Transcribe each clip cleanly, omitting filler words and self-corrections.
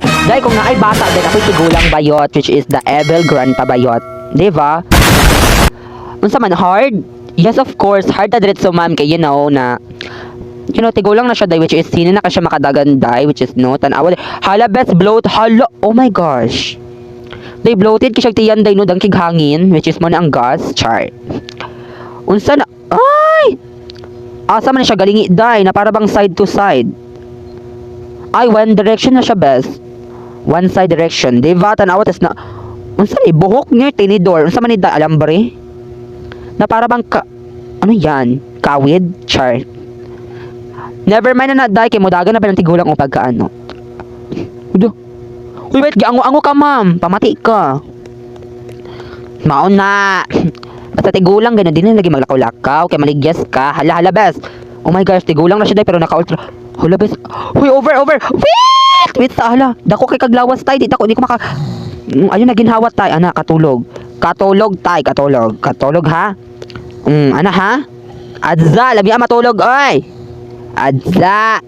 Dahil kung naay bata, then ako'y tigulang bayot, which is the evil grandpa bayot. Di ba? Unsa man, hard? Yes, of course. Hard ta diretso, ma'am, kay you know na tigulang na siya day, which is sino na ka siya makadagan day, which is no, tanawa. Hala, best bloat, hala, oh my gosh. Day bloated kay siya tiyan day, no, dangkig hangin, which is mo na ang gas, char. Unsa na, ay! Asa man na siya galingi day, na para bang side to side. Ay, one direction na siya, best. One side direction. Di ba? Tanawa, tas na, unsa ni, buhok niya, tinidor. Unsa man ni da, alambre? Na para bang, ka, ano yan? Kawid? Char. Never mind na na, day, kay mudagan na ba ng tigulang o pagkaano. Udo. Uy, wait, giango-ango ka, ma'am. Pamati ka. Maon na. Basta tigulang, ganun din na lagi maglakaw-lakaw. Kay maligyas ka. Hala, hala, best. Oh my gosh, tigulang na siya, day, pero naka-ultra. Hala, best. Uy, over, over. Wait! Wait, sa hala. Dako kay kaglawas tay. Di ko, di ko maka. Ayun na, ginhawa tay. Ana, katulog. Katulog tay, katulog. Katulog, ha? Ana, ha? Adza, labi ang matulog, oy! Adza!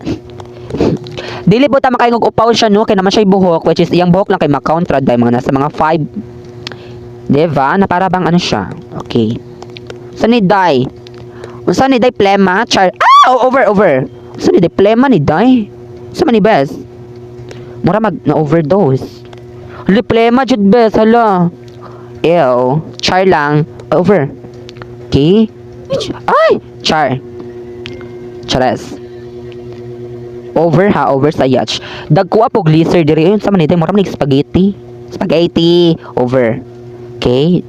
Dili po ta makaingog upaw siya no kay naman siya buhok, which is iyang buhok lang kay ma-countra dahil mga nasa mga 5. Diba? Na para bang ano siya. Okay. Sa ni Day? Unsa ni Day plema? Char. Ah! Oh, over, over. Unsa ni Day plema ni Day? Sa man ni Bes? Mura mag na overdose. Hala, plema jud bes, hala. Ew. Char lang. Over. Okay. Ay! Char. Chares. Over ha, over sa yacht. Dagko po glitter diri yun sa manita, mura man spaghetti. Spaghetti over. Okay?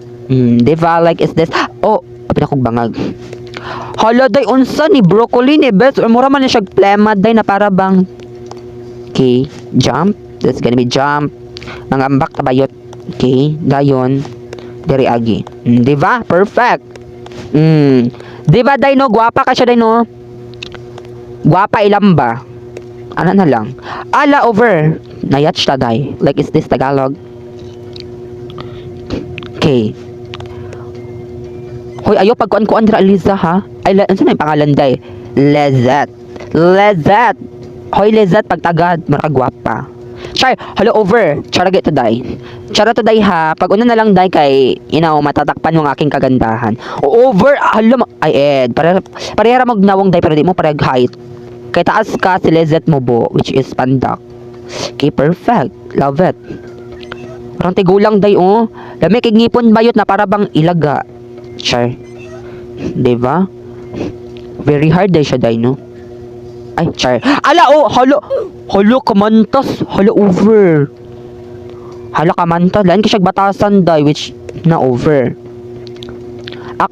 Diba like is this? Oh, apil akong bangag. Hala day unsa ni broccoli ni best or mura man ni siya plema day na para bang. Okay, jump. That's gonna be jump. Mangambak tabayot. Okay, dayon diri agi. Diba? Perfect. Diba day no, gwapa ka siya day no. Gwapa ilamba. Ano na lang. Ala, over. Nayat siya day. Like, is this Tagalog? Okay. Hoy, ayo pagkuan-kuan dira Liza ha. Ay, ano na yung pangalan day? Lezette. Lezette. Hoy, Lezette, pagtagad, marakagwapa. Char, hello over. Chara get to die. Chara to die ha. Pag una na lang day kay, matatakpan mo ang aking kagandahan. O, over, hala, ay ed, pare parehara magnawong day pero di mo parehag height. Kay taas ka si Lezette mo bo, which is pandak. Okay, perfect. Love it. Parang tigulang day oh. Lami kay ngipon bayot na para bang ilaga. Char. Diba? Very hard day siya day no. Ay, char. Ala oh, halo. Halo kamantas. Halo over. Hala kamantas. Lain kay siya batasan day which na over. Ah!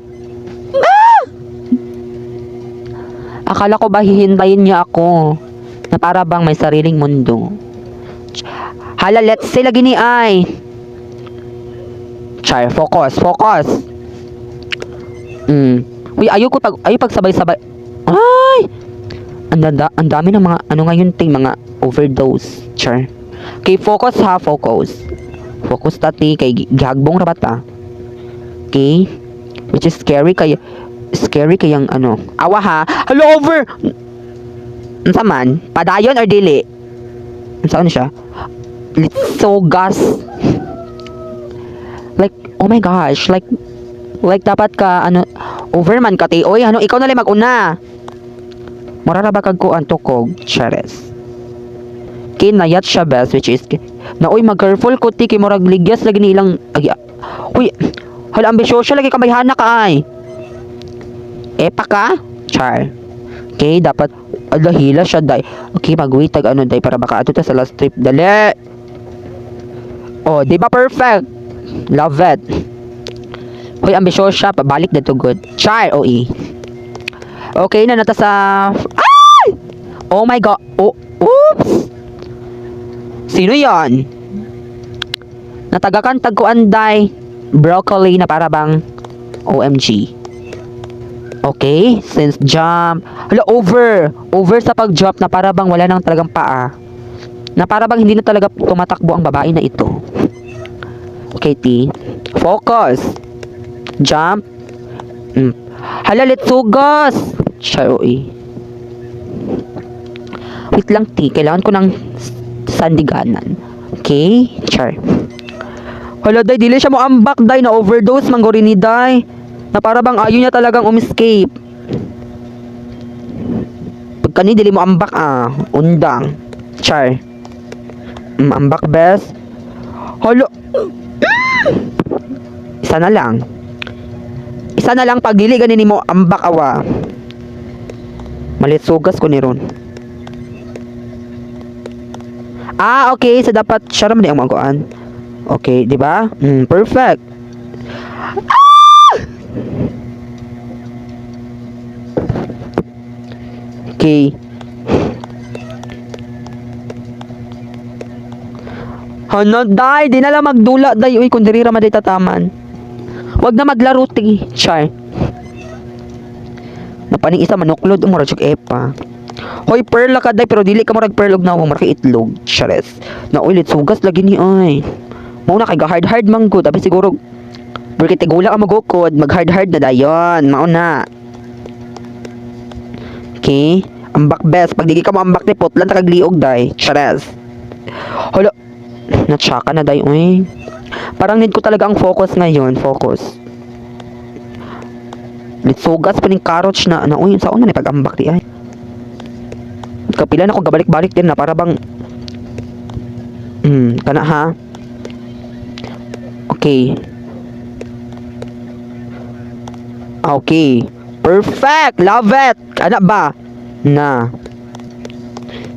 Akala ko ba hihintayin niya ako na para bang may sariling mundo. Hala, let's say lagi ni ay. Char, focus, focus. Uy, ayaw pag sabay-sabay. Ay! Ang dami ng mga ano ngayon ting mga overdose. Char. Okay, focus ha, focus. Focus tati kay gihagbong ra ba ta? Okay? Which is scary kayang ano. Awa ha. Hello over. Unsa man? Padayon or dili? Unsa ano siya? Litsogas. Like, oh my gosh, like dapat ka ano over man ka ti. Oy, ano ikaw na lang mag-una. Mura ra ba kag kuan tukog, chares. Kinayat siya best which is na oy mag-careful ko ti kay murag ligyas lagi ni ilang agi. Uy, hala ambisyoso lagi ka bayhana ka ay. Epa ka? Char. Okay, dapat ala hila siya day. Okay, mag-wait tag ano day para baka ato ta sa last trip. Dali. Oh, di ba perfect? Love it. Hoy, ambisyoso siya, pabalik na to good. Char, OE. Okay na nata sa Ay! Oh my God. Oh, oops. Sino 'yon? Natagakan tagkuan day. Broccoli na para bang OMG. Okay, since jump. Hala, over. Over sa pag-jump na para bang wala nang talagang paa. Na para bang hindi na talaga tumatakbo ang babae na ito. Okay, T. Focus. Jump. Hala, let's gas. Char, oy. Wait lang, T. Kailangan ko ng Sandiganan. Okay? Char. Hala, day, dili siya mo ambak, day, na overdose man guri ni day. Na para bang ayaw niya talagang umiscape. Pagka ni dili mo ambak ah, undang. Char. Ambak best. Hala. Isa na lang. Isa na lang pag dili gani nimo ambak awa. Malitsugas ko ni ron. Ah, okay. So dapat siya raman ang maguan. Okay, di ba? Perfect. Ah! Okay. Hano, day, di na lang magdula, day. Uy, kung diri ra man day tataman. Wag na maglaro, ti. Char. Napaning isa manuklod, umura jud epa. Hoy, perla ka day, pero dili ka murag perlog na murag itlog. Chares. Na uy, sugas lagi ni ay. Mao na kay ga hard hard man gud, abi siguro porque tigula ka magukod, mag hard hard na dayon. Mao na. Okay. Ambak best. Pag dili ka mo ambak ni putlan ta kag liog day. Chares. Hala. Natsaka na day uy. Parang need ko talaga ang focus ngayon, focus. Litsugas pa ning carrots na na uy, saan na ni pag-ambak di ay. Kapila na ko gabalik-balik din na para bang kana ha. Okay. Okay. Perfect. Love it. Ana ba? Na.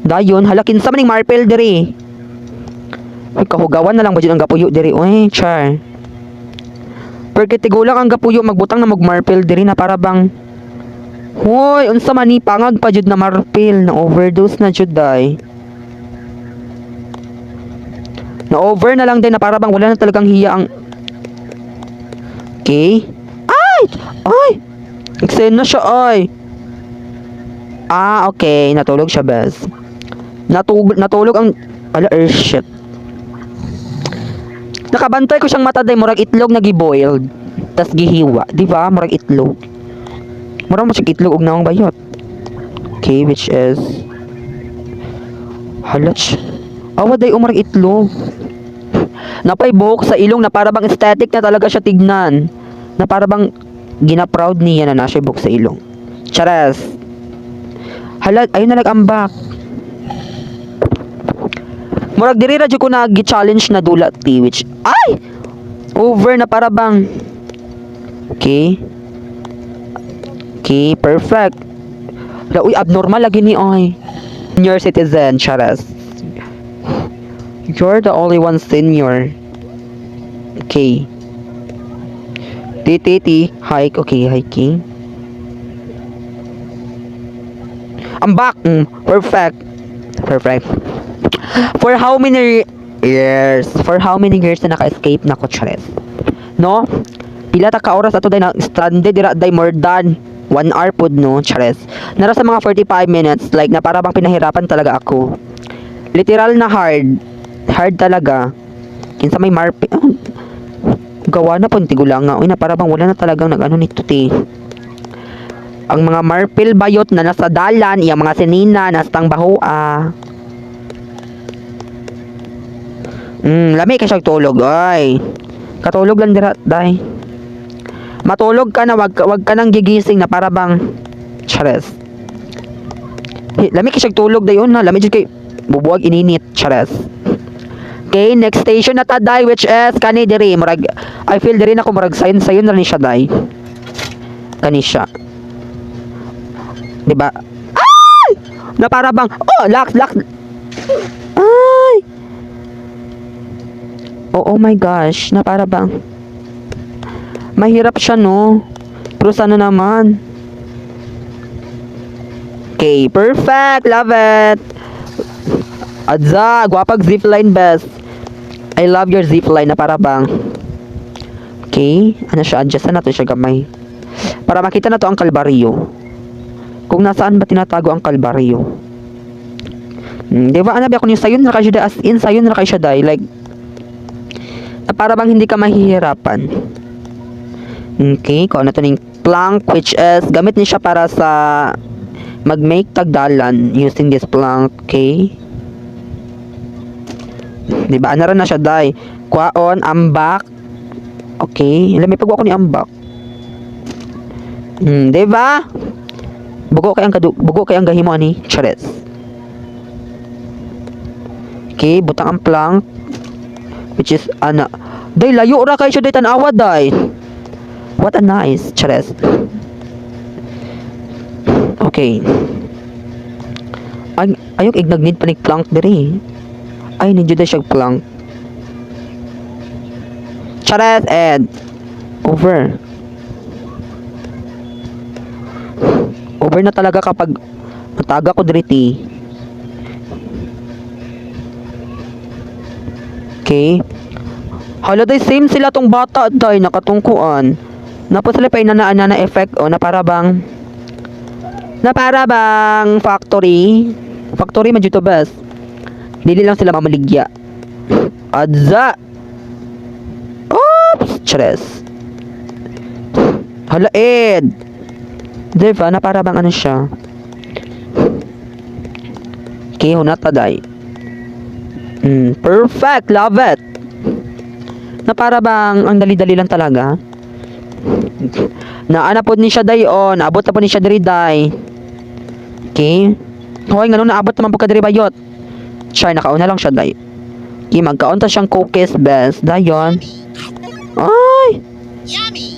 Dayon, hala kinsa man ning marpel diri. Uy, kahugawan na lang ba dyan ang gapuyo diri? Uy, char. Porque tigulang ang gapuyo magbutang na magmarpel diri na para bang hoy, unsa man ni pangag pa jud na marpel na overdose na jud day. Na over na lang din na para bang wala na talagang hiya ang. Okay. Ay! Ay! Eksena siya ay. Ah, okay. Natulog siya, bes. Natulog ang. Ala, er, shit. Nakabantay ko siyang mata day, murag itlog na giboiled. Tas gihiwa, di ba? Murag itlog. Murag mo siya itlog og nawong bayot. Okay, which is Halach. Awa day umurag itlog. Napay buhok sa ilong na para bang aesthetic na talaga siya tignan. Na para bang gina-proud niya na nasa buhok sa ilong. Charas. Hala, ayun na nag-ambak. Murag diri ra jud ko na gi-challenge na dula ti which ay over na para bang. Okay. Okay, perfect. La, uy, abnormal lagi ni oy. Senior citizen, charas. You're the only one senior. Okay. T T T hike, okay, hiking. I'm back. Perfect. Perfect. For how many years? For how many years na naka-escape na ko, chares? No? Pila ta ka oras ato day na stranded dira day, more than 1 hour pod no, chares. Nara sa mga 45 minutes, like na para bang pinahirapan talaga ako. Literal na hard. Hard talaga. Kinsa may marpi. Oh, gawa na po tigulang nga. Uy, na para bang wala na talagang nag-ano nito ti. Ang mga marpil bayot na nasa dalan, iyang mga sinina, nasa tang bahoa. Lami ka siya tulog, ay. Katulog lang dira, day. Matulog ka na, wag ka nang gigising na para bang chares. Lami ka siya tulog dayon na, lami jud kay bubuwag ininit, chares. Okay, next station na ta day which is kani diri, murag I feel diri na ko murag sayon sayon na ni siya day. Kani siya. Di ba? Ay! Na para bang oh, lock lock. Ay! Oh my gosh, na para bang mahirap siya no. Pero sana naman. Okay, perfect. Love it. Adza, gwapag zipline best. I love your zipline na para bang. Okay, ano siya, adjust na nato siya gamay. Para makita na to ang kalbaryo. Kung nasaan ba tinatago ang kalbaryo. Di ba, ano ba ako niyo sayon na kayo siya as in sayon na kayo siya day like na para bang hindi ka mahihirapan. Okay, kung ano to ning plank which is gamit ni siya para sa mag-make tagdalan using this plank, okay? Di ba? Ana ra na siya, day. Kwaon, ambak. Okay. Alam, may pagwa ko ni ambak. Di ba? Bugo kay ang gahimo ani. Chares. Okay, butang ang plank. Which is, ana. Day, layo ra kay siya, day, tanawa, day. What a nice. Chares. Okay. Ay, ayok ignag need panig plank diri. Ay, need jud siya plank. Chares and over. Over na talaga kapag mataga ko diri ti. Okay. Hala day, same sila tong bata day nakatungkuan. Napo sila pa inana na effect o na para bang factory. Factory man jud to bes. Dili lang sila mamaligya. Adza. Oops, stress. Hala Ed. Diba, na para bang ano siya? Okay, hunata day. Perfect, love it. Na para bang ang dali-dali lang talaga. Naana pod ni siya dayon, naabot na po ni siya diri day. Okay. Hoy, ngano naabot naman po ka diri bayot? Char, nakauna lang siya day. Okay, magkaon ta siyang cookies best. Dayon. Ay! Yummy.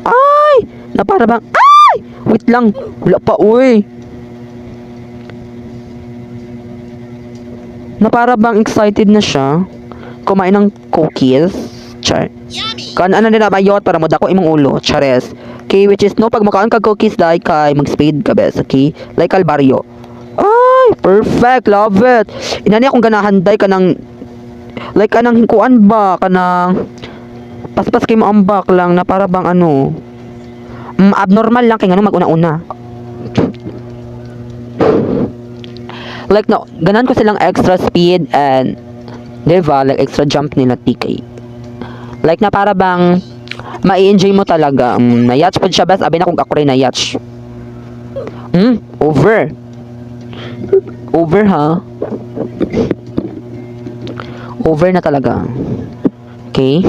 Ay! Na para bang, ay! Wait lang. Wala pa, uy. Na para bang excited na siya. Kumain ng cookies. Char. Yummy. Kan ano nila bayot para mo dako imong ulo. Chares. Okay, which is no pag makaon ka cookies dai kay mag-speed ka bes, okay? Like Albaryo. Ay, perfect. Love it. Inani akong ganahan day kanang like kanang hingkuan ba kanang paspas kay mo ambak lang na para bang ano abnormal lang kay ngano maguna-una. Like no, ganan ko silang extra speed and diba, like extra jump nila TK. Like na para bang mai-enjoy mo talaga. Nayatch po siya best. Abi na kung ako rin nayatch. Over. Over ha. Over na talaga. Okay.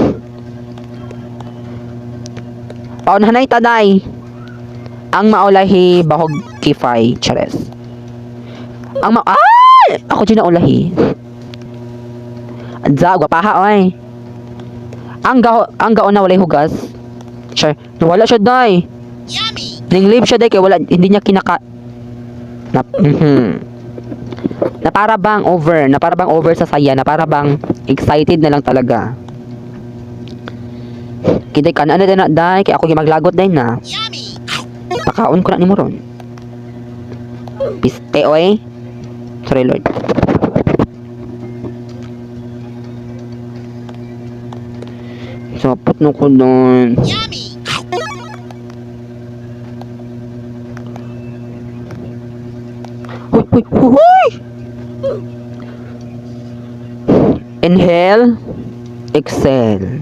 Paunhanay taday. Ang maulahi bahog kifay chares. Ang ma Ay! Ako dyan na ulahi. Anza, gwapaha oy. Ang gaon na walay hugas. Sure. Nawala siya day. Yummy. Ning leave siya day kay wala hindi niya kinaka na, Na para bang over, na para bang over sa saya, na para bang excited na lang talaga. Kiday kan ano din na day kay ako gimaglagot day na. Yummy. Pakaon ko na nimo ron. Piste oy. Sorry Lord. Sapot no ko doon. Yummy. Huy, huy, huy! Inhale, exhale.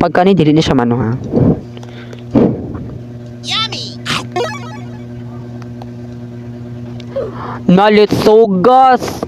Pagka ni dili ni siya mano ha. Yummy. Nalitsogas!